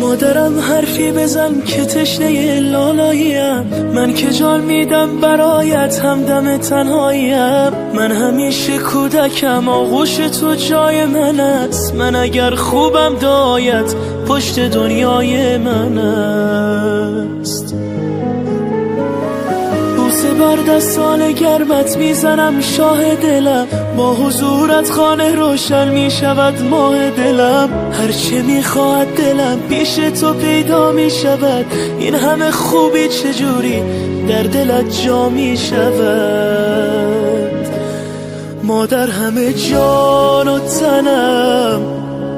مادرم حرفی بزن که تشنه لالاییم، من که جان میدم برایت همدم تنهاییم. من همیشه کودکم، آغوش تو جای من است. من اگر خوبم دایت پشت دنیای من است. بوسه بر دستان گرمت میزنم شاه دلم، با حضورت خانه روشن میشود ماه دلم. هرچه میخواهد دلم پیش تو پیدا میشود، این همه خوبی چجوری در دلت جا میشود. مادر همه جان و تنم،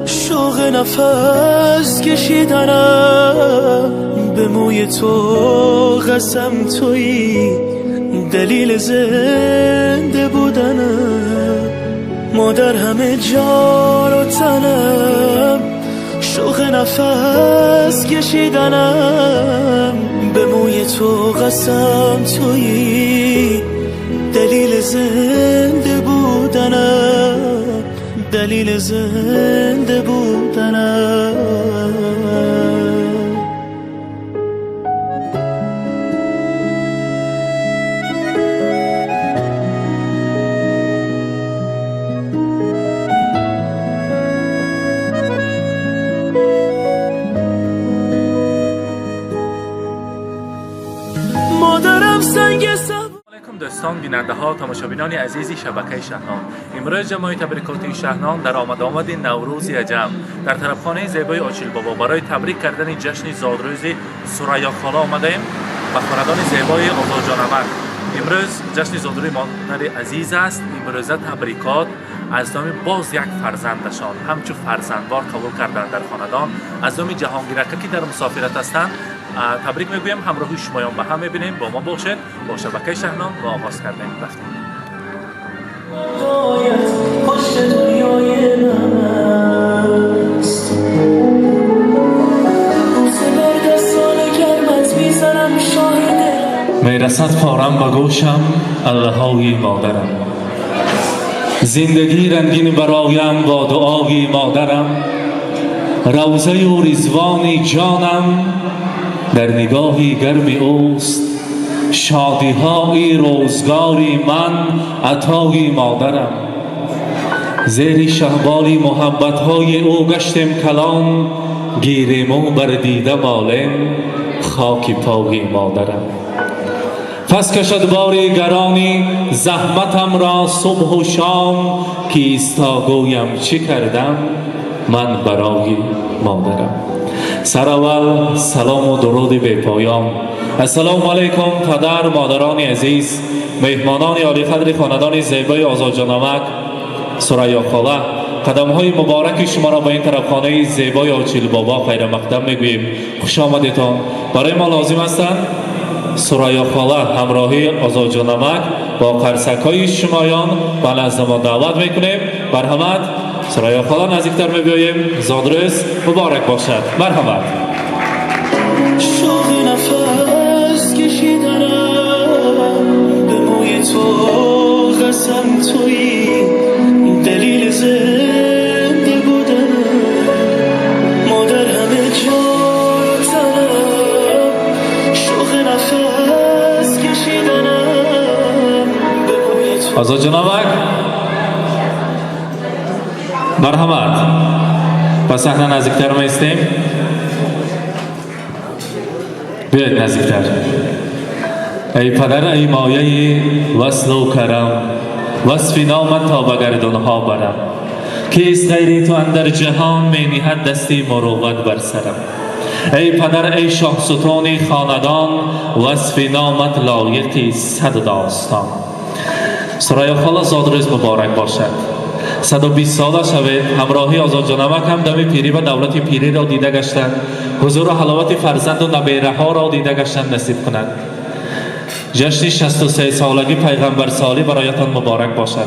شوق نفس کشیدنم، به موی تو قسم تویی دلیل زنده بودنم. مادر همه جان و تنم، شوق نفس کشیدنم، به موی تو قسم تویی دلیل زنده بودنم، دلیل زنده بودنم. مادرم سنگ صبر. دوستان، بیننده ها، تماشابینان عزیزی شبکه شهنان، امروز جماعت تبریکاتی شهنان در آمد آمد نوروز عجم در طرفخانه زیبای آچیل بابا برای تبریک کردن جشن زادروز ثریا خاله آمده ایم و خاندان زیبای آزاد جان عمک. امروز جشن زادروز مادر عزیز است. امروز تبریکات از نام باز یک فرزندشان همچون فرزندوار قبول کردن در خاندان از نام جهانگیر که در مسافرت هستند تبریک میگویم. همراهی شمایان به هم میبینیم، با ما باشید با شبکه شهنان و آغاز کردیم رفتیم. پشت دنیای من است، بوسه بر دستان گرمت میزنم شاه دلم. میرسد پارم به گوشم الله‌های مادرم، زندگی رنگین برایم با دعای مادرم، روضه و رضوان جانم در نگاهی گرم اوست، شادیهای روزگاری من عطای مادرم. زیر شهبال محبتهای او گشتم کلان، گیریم و بر دیده مالم خاک پای مادرم. پس کشد باری گرانی زحمتم را صبح و شام، که ایستا گویم چی کردم من برای مادرم. سر اول سلام و درود بی پایان. السلام علیکم پدر مادران عزیز، مهمانان عالی قدر خاندان زیبای آزاد جان عمک ثریا خاله، قدم های مبارک شما را به این طرف خانه زیبای آچیل بابا خیر مقدم میگوییم. خوش آمدیتان. برای ما لازم هستند ثریا خاله همراهی آزاد جان عمک با قرسک های شمایان به نزد ما دعوت میکنیم. مرحمت ثریا خاله نزدیکتر میبیاییم. زادروز مبارک باشد. مرحمت. شوق نفس کشیدنم به موی تو قسم تویی دلیل زنده بودنم. مادر همه جان و تنم، شوق نفس کشیدنم به موی تو. آزاد جان عمک مرحمت به صحنه نزدیکتر میستیم. بیاید نزدیکتر. ای پدر ای مایه وصل و کرم، وصف نامت تا به گردونها برم. کیست غیر تو اندر جهان، می نهد دستی مروت بر سرم. ای پدر ای شاه ستون خاندان، وصف نامت لایقی صد داستان. ثریا خاله زادروز مبارک باشد. 120 ساله شوید. همراهی آزاد جان عمک هم دم پیری و دولت پیری را دیده گشتند، حضور و حلاوت فرزند و نبیره ها را دیده گشتند نصیب کند. جشن 63 سالگی پیغمبر سالی برایتان مبارک باشد.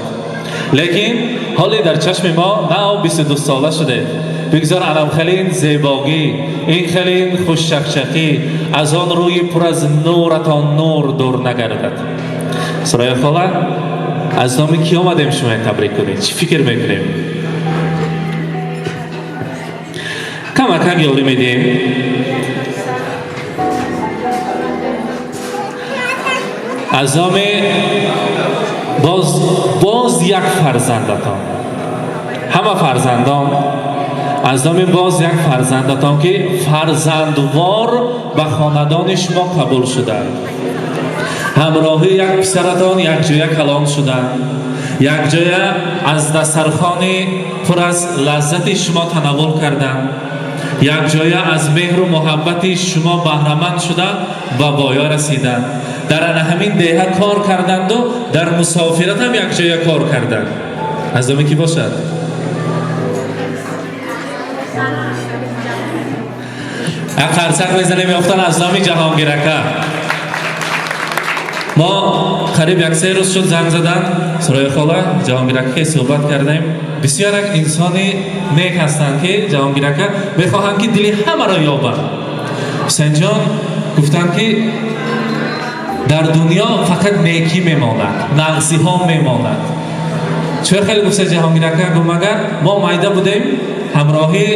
لیکن حالی در چشم ما نه 22 ساله شده. بگذار علم خیلی زیباگی، این خیلی خوش چخچخی از آن روی پر از نورتان نور دور نگردد. ثریا خاله از نام کی آمدیم شما تبریک کنید؟ چی فکر میکنیم؟ Камакак ёрӣ медиҳем. Аз номи боз як фарзандатон, ҳама фарзандон, аз номи боз як фарзандатон, ки фарзандвор ба хонадони шумо қабул шуданд, ҳамроҳи як писаратон якҷоя калон шуданд, якҷоя аз дастархони пур аз лаззати шумо танаввул карданд, якҷоя аз меҳру муҳаббати шумо баҳраманд шуда ба воя расиданд, дар ана ҳамин деҳа кор карданду дар мусофират ҳам якҷоя кор карданд. Аз номи кӣ бошад? Як қарсак мезанем ёфтан аз номи Ҷаҳонгирака. Мо қариб як се рӯз шуд занг задан Суроя хола, Ҷаҳонгирака ки суҳбат кардем. Бисёр як инсони нек ҳастанд, ки Ҷаҳонгирака мехоҳанд, ки дили ҳамаро ёбанд. Ҳусайнҷон гуфтанд, ки дар дунё фақат некӣ мемонад, нағзиҳо мемонад. Чун хеле гуфта Ҷаҳонгирака, гуфт, магар мо майда будем, ҳамроҳи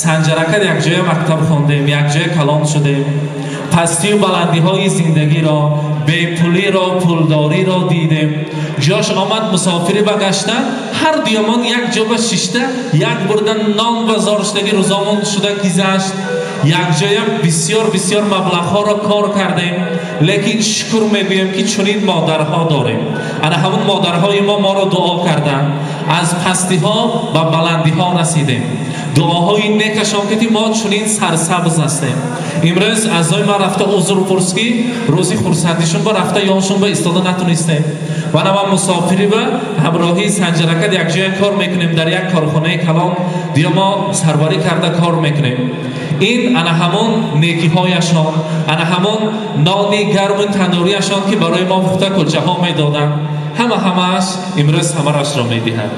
Санҷарака якҷоя мактаб хондем, якҷоя калон шудем, пастию баландиҳои зиндагиро, бепулиро, пулдориро дидем. Ҷош омад мусофирӣ ба гашта, ҳар дуямон як ҷо ба шишта, як бурда нон ба зор шудаги рӯзомон шуда гизашт. Якҷоя бисёр бисёр маблағҳоро кор кардем, лекин шукр мегӯем, ки чунин модарҳо дорем. Ана ҳамун модарҳои мо моро дуо карданд, аз пастиҳо ба баландиҳо расидем. Дуоҳои некашон ки мо чунин сарсабз ҳастем. Имрӯз аз ҷои ман рафта узр пурс, ки рӯзи хурсандишон ба рафта ёншон ба истода натунистем. Вана ман мусофирӣ ба ҳамроҳии Санҷаракат якҷоя кор мекунем дар як корхонаи калон, дия мо сарварӣ карда кор мекунем. Ин ана ҳамон некиҳояшон, ана ҳамон нони гарму танӯрияшон, ки барои мо пухта кулчаҳо медоданд, ҳама ҳамааш имрӯз самарашро медиҳад.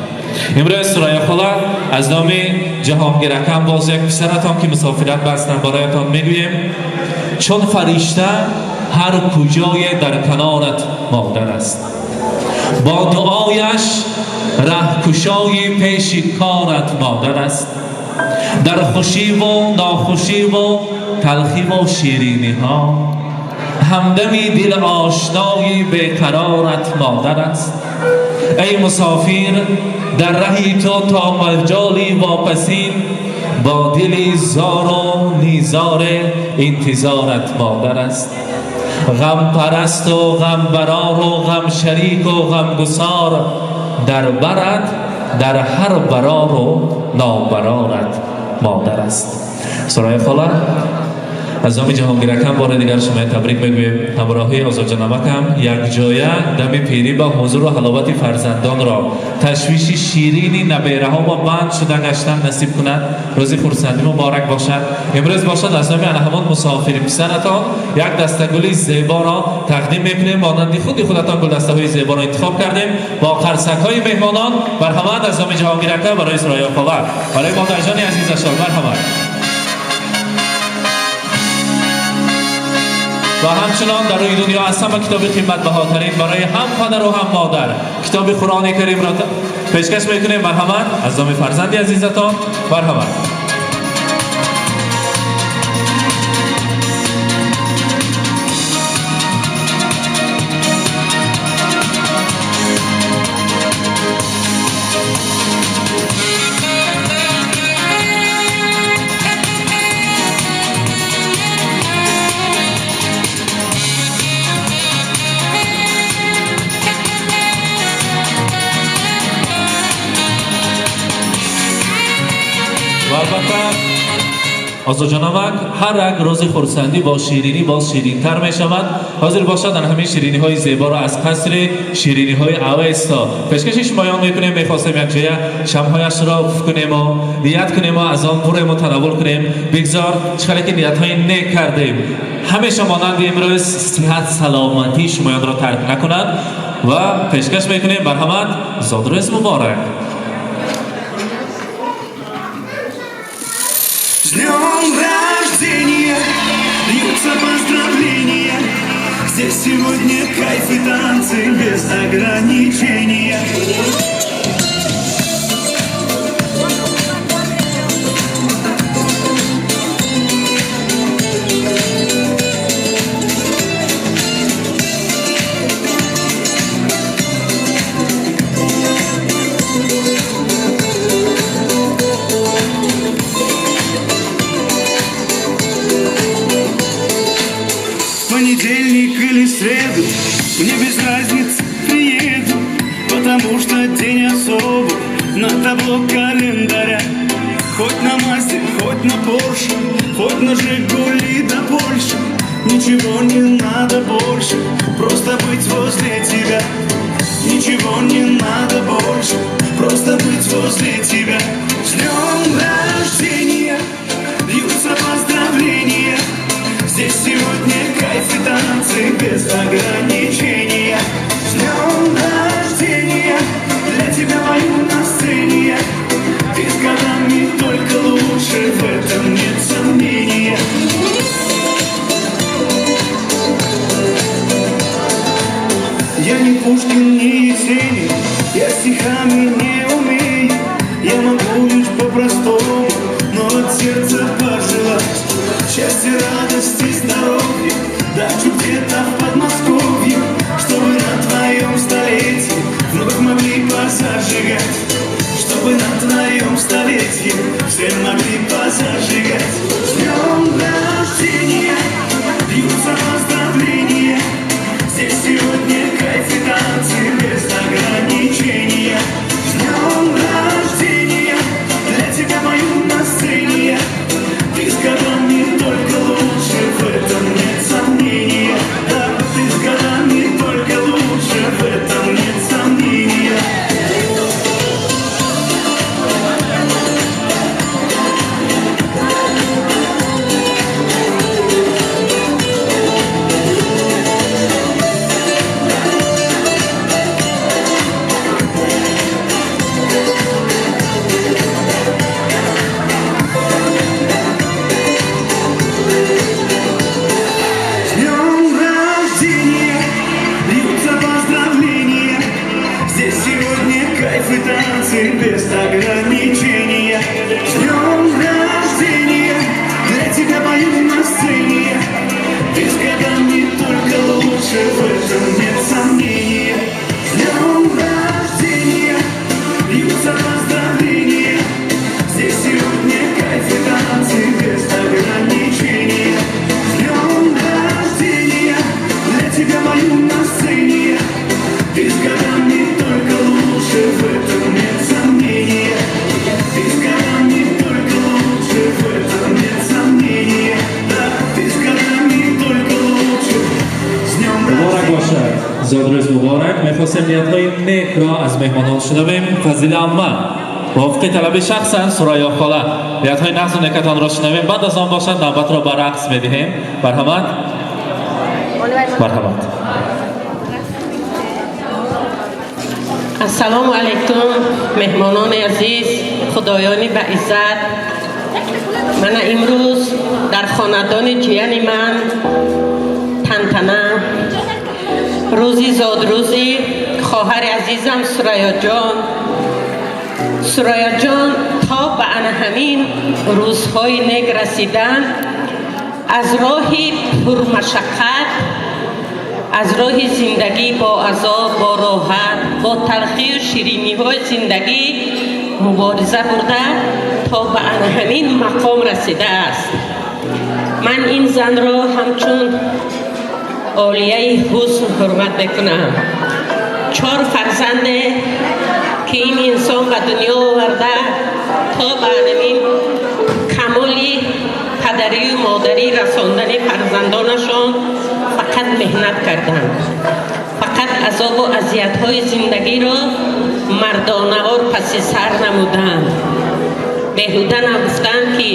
Имрӯз Сурая хола, аз номи Ҷаҳонгиракам боз як писаратон, ки мусофират бастанд, бароятон мегӯем: чун фаришта ҳар куҷое дар канорат модар аст, бо дуояш раҳкушои пеши корат модар аст, дар хушиву нохушиву талхиву шириниҳо ҳамдами дил ошнои беқарорат модар аст. Эй мусофир, дар раҳи ту то маҷоли вопасин бо дили зору низори интизорат модар аст. Ғампарасту ғамбарору ғамшарику ғамгусор дар барат, дар ҳар барору нобарорат модар аст. Сурая хола, аз номи Ҷаҳонгиракам бори дигар шумоя табрик мегӯем. Ҳамроҳии Озодҷонамакам якҷоя дами пирӣ ба ҳузуру ҳаловати фарзандонро, ташвиши ширини набераҳо ба банд шуда гаштан насиб кунад. Рӯзи хурсандӣ муборак бошад. Имрӯз бошад, аз номи ана ҳамон мусофири писаратон як дастагули зеборо тақдим мекунем. Монанди худи худатон гулдастаҳои зеборо интихоб кардем. Бо қарсакҳои меҳмонон, марҳамат, аз номи Ҷаҳонгирака барои Суроя хола, барои модарҷони азизашон, марҳамат. Ва ҳамчунон дар рӯи дунё аз ҳама китоби қиматбаҳотарин барои ҳам падару ҳам модар китоби Қуръони Каримро пешкаш мекунем. Марҳамат, аз номи фарзанди азизатон, марҳамат. Ва албатта, Озодҷонамак, ҳар як рӯзи хурсандӣ бо ширинӣ боз ширинтар мешавад. Ҳозир бошад, дар ҳамин шириниҳои зеборо аз қасри шириниҳои Авесто пешкаши шумоён мекунем. Мехостем якҷоя шамҳояшро пуф кунему ният кунему аз он бурему танаввул кунем. Бигзор чӣ хеле ки ниятҳои нек кардем, ҳамеша монанди имрӯз сиҳат саломатии шумоёнро тарк накунад ва пешкаш мекунем. Марҳамат, зодрӯз муборак. С днем рождения, льются поздравления. Здесь сегодня кайф и танцы без ограничения. среду, мне без разницы, приеду, потому что день особый на табло календаря. Хоть на Мазде, хоть на Порше, хоть на Жигули до Польши, ничего не надо больше, просто быть возле тебя. Ничего не надо больше, просто быть возле тебя. С днем рождения, льются поздравления. Здесь сегодня кайф и танцы без ограничения. С днем рождения, для тебя пою на сцене. Ты с годами только лучше, в этом нет сомнения. Я не Пушкин, не Есенин, я стихами не умею. Я могу лишь по-простому, но от сердца пожелать счастья, радости, здоровья, дачу где-то в Подмосковье, чтобы на твоем столетии вновь могли позажигать, чтобы на твоем столетии все могли позажигать. С днем рождения, льются поздравления. Здесь сегодня кайф и танцы без ограничения. С днем рождения, для тебя пою на сцене. Ты с годами только лучше, в этом нет сомнения. Да, ты с годами только лучше, в этом нет сомнения. С днем рождения, льются поздравления. Здесь сегодня кайф и танцы без ограничения. С днем рождения, для тебя пою на сцене. Ты с годами только лучше, в этом нет сомнения. С днем рождения, льются поздравления. Здесь сегодня кайф и танцы без ограничения. С днем рождения, для тебя пою на сцене. Ты с годами только лучше, в этом нет сомнения. Ты с годами только лучше, в этом нет сомнения. Да, ты с годами только лучше. С днем Муборак рождения. бошад, зодрӯз муборак. Мехостем ниятҳои некро аз меҳмонон шунавем. Фазила амма, мувофиқи талаби шахсан Сурайё хола, ниятҳои нағзу некатонро шунавем. Баъд аз он бошад навбатро ба рақс медиҳем. Марҳамат, марҳамат. Ассалому алайкум, меҳмонони азиз, худоёни ба иззат. Мана имрӯз дар хонадони ҷияни ман тантана, рӯзи зодрӯзи хоҳари азизам Сурайёҷон. Сурайёҷон то ба ана ҳамин рӯзҳои нек расидан аз роҳи пурмашаққат, аз роҳи зиндагӣ бо азоб, бо роҳат, бо талхию шириниҳои зиндагӣ мубориза бурда то ба ана ҳамин мақом расидааст. Ман ин занро ҳамчун олияи ҳусн ҳурмат мекунам. Чор фарзанде ки ин инсон ба дунё оварда то ба ҳамин камоли падарию модарӣ расондани фарзандонашон фақат меҳнат карданд, фақат азобу азиятҳои зиндагиро мардонавор паси сар намуданд. Беҳуда нагуфтанд, ки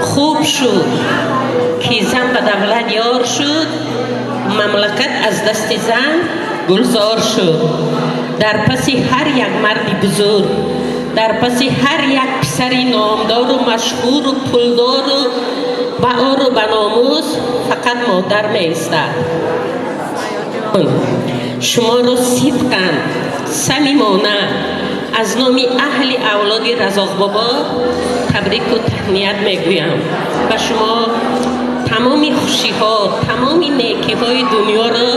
хуб шуд ки зан ба давлат ёр шуд, мамлакат аз дасти зан гулзор шуд. Дар паси ҳар як марди бузург, дар паси ҳар як писари номдору машҳуру пулдору баору баномус фақат модар меистад. Шуморо сидқан, самимона аз номи аҳли авлоди Разоқбобо табрику таҳният мегӯям. Ба шумо тамоми хушиҳо, тамоми некиҳои дунёро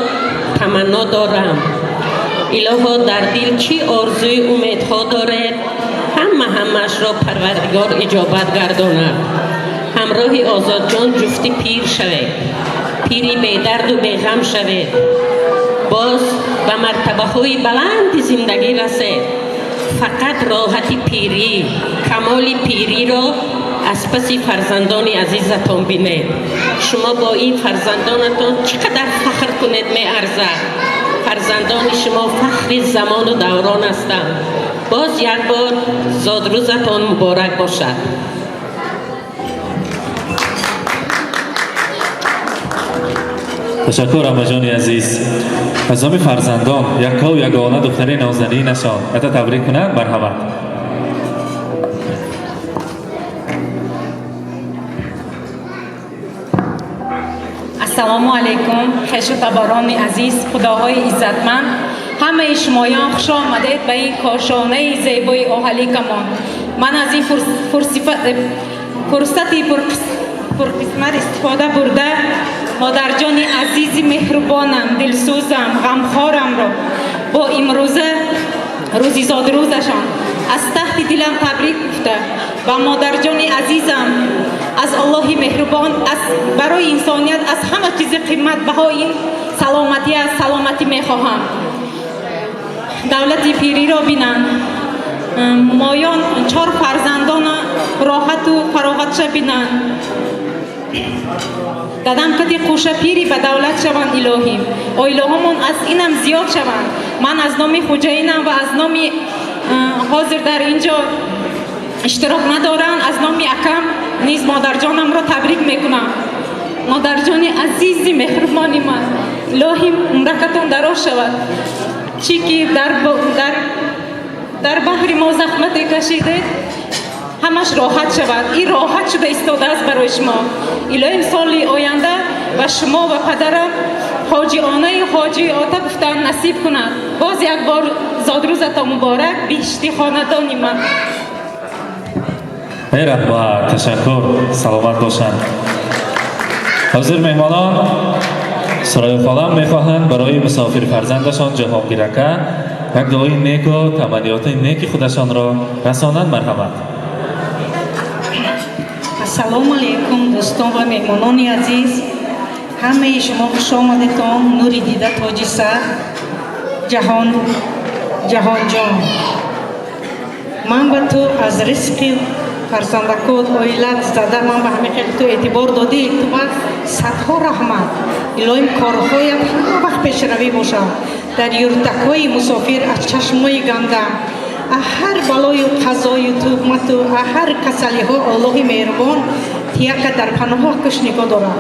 таманно дорам. Илоҳо, дар дил чӣ орзуи умедҳо доред, ҳама ҳамаашро Парвардигор иҷобат гардонад. Ҳамроҳи Озодҷон ҷуфти пир шавед. Пири бедарду беғам шавед, боз ба мартабаҳои баланди зиндагӣ расед. Фақат роҳати пирӣ, камоли пириро аз паси фарзандони азизатон бинед. Шумо бо ин фарзандонатон чӣ қадар фахр кунед, меарзад. Фарзандони шумо фахри замону даврон ҳастанд. Боз як бор зодрӯзатон муборак бошад. Ташаккур, амаҷони азиз. Аз номи фарзандон яккаву ягона духтари нозанинашон ята табрик кунанд, марҳамат. Ассалому алайкум, хешу таборони азиз, худоҳои иззатманд, ҳамаи шумоён хуш омадед ба ин кошонаи зебои Оҳаликамон. Ман аз ин фурсати пурқисмат истифода бурда, модарҷони азизи меҳрубонам, дилсӯзам, ғамхорамро бо имрӯза рӯзи зодрӯзашон аз таҳти дилам табрик гуфта, ба модарҷони азизам аз Аллоҳи меҳрубон аз барои инсоният аз ҳама чизи қиматбаҳо ин саломатӣ аст, саломатӣ мехоҳам. Давлати пириро бинанд, моён чор фарзандона роҳату фароғатша бинанд, дадам кати қуша пири ба давлат шаванд. Илоҳӣ, оилаҳомон аз инам зиёд шаванд. Ман аз номи хуҷаинам ва аз номи ҳозир дар ин ҷо иштирок надоранд, аз номи акам низ модарҷонамро табрик мекунам. Модарҷони азизи меҳрубони ман, илоҳӣ, умракатон дароз шавад. Чӣ ки дар баҳри мо заҳмате кашидед, ҳамаш роҳат шавад. Ин роҳат шуда истодааст барои шумо. Илоҳим, соли оянда ба шумо ва падарам ҳоҷионаи ҳоҷии ота гуфтан насиб кунад. Боз як бор зодрӯзатон муборак, биҳишти хонадони ман. Раҳмат, ташаккур, саломат бошанд. Ҳозир меҳмонон Сураёхонам мехоҳанд барои мусофир фарзандашон Ҷаҳонгир ака як дуои неку таманниёти неки худашонро расонанд, марҳамат. Ассалому алайкум, дӯстон ва меҳмонони азиз, ҳамаи шумо хуш омадетон. Нури дида, тоҷи сар, ҷаҳон, Ҷаҳонҷон, ман ба ту аз ризқи фарзандакот, оилат зада, ман ба ҳамин хел ту эътибор додӣ, ту ба садҳо раҳмат. Илоҳим, корҳоят ҳама вақт пешравӣ бошад. Дар юртакҳои мусофир аз чашмои ганда, аз ҳар балою қазою туҳмату аз ҳар касалиҳо Аллоҳи меҳрубон тияка дар паноҳакаш нигоҳ дорад.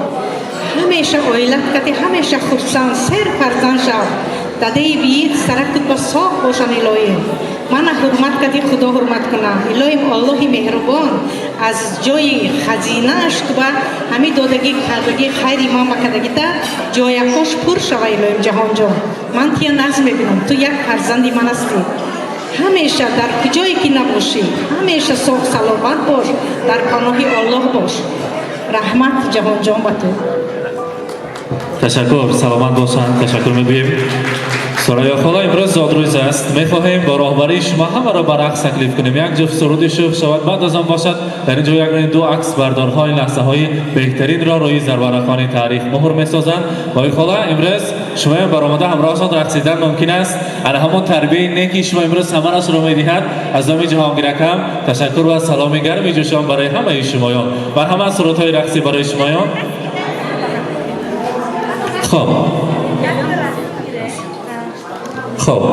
Ҳамеша оилат кати ҳамеша хурсанд, сер фарзанд шав. Дадаи биит саракут ба соғ бошанд. Илоҳим, мана ҳурмат кади, Худо ҳурмат кунад. Илоҳим, Аллоҳи меҳрубон аз ҷои хазинааш туба ҳами додагӣ кардагӣ хайри ман ба кардагита ҷоякош пур шава. Илоҳим, Ҷаҳонҷон, ман тия нағз мебинам, ту як фарзанди ман ҳастӣ. Ҳамеша дар куҷое ки набошӣ, ҳамеша соғ саломат бош, дар паноҳи Оллоҳ бош. Раҳмат, Ҷаҳонҷон, ба ту. Ташаккур, саломат бошанд, ташаккур мегӯем. Сурайё хола имрӯз зодрӯз аст. Мехоҳем бо роҳбарии шумо ҳамаро ба рақс таклиф кунем. Як ҷуфт суруди шӯх шавад, баъд аз он бошад дар ин ҷо як ду акс бардорҳои лаҳзаҳои беҳтаринро рӯи зарварақони таърих муҳр месозанд. Бои хола, имрӯз шумоям баромада ҳамроҳашон рақсидан мумкин аст. Ана ҳамон тарбияи неки шумо имрӯз самарашро медиҳад. Аз номи Ҷаҳонгир акам ташаккур ва саломи гарми ҷӯшон барои ҳамаи шумоён. Марҳамат, сурудҳои рақсӣ барои шумоён. Хоб,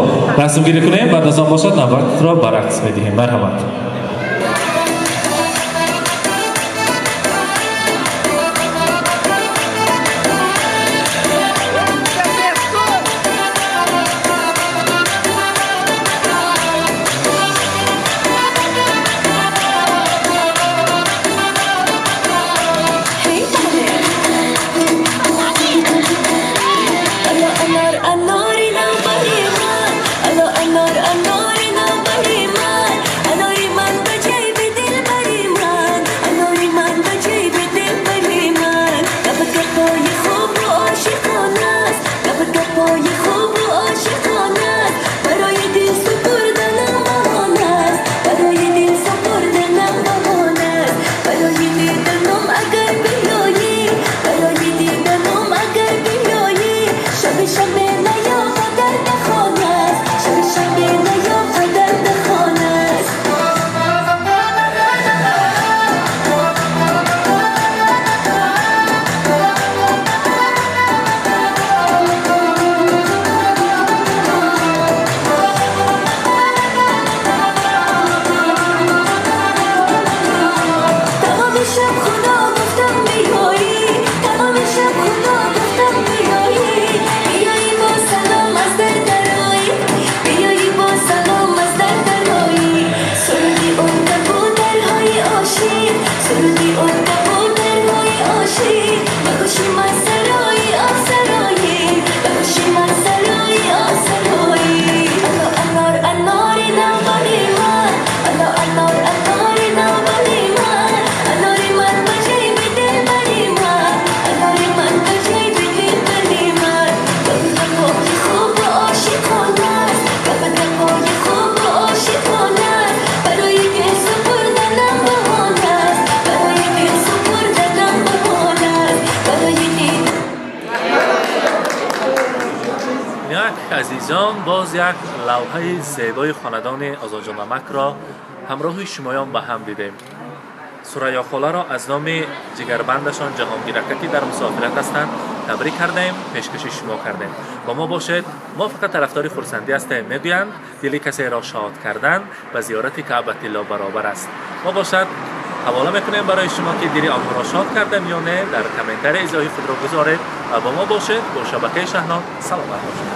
расмгирӣ кунем, баъд аз он бошад навбатро ба рақс медиҳем, марҳамат. Анор, анор, анори навбари ман, анори ман. Азизон, боз як лавҳаи зебои хонадони Озодҷон Намакро ҳамроҳи шумоён ба ҳам дидем. Сурайё холаро аз номи ҷигарбандашон Ҷаҳонгирака, ки дар мусофират ҳастанд, табрик кардаем, пешкаши шумо кардем. Бо мо бошед, мо фақат тарафдори хурсандӣ ҳастем. Мегӯянд, дили касеро шод кардан ба зиёрати Каъбатилло баробар аст. Мо бошад ҳавола мекунем барои шумо, ки дили онҳоро шод кардем ё не. Дар комментария изоҳи худро гузоред ва бо мо бошед, бо шабакаи Шаҳнод. Саломат бошед.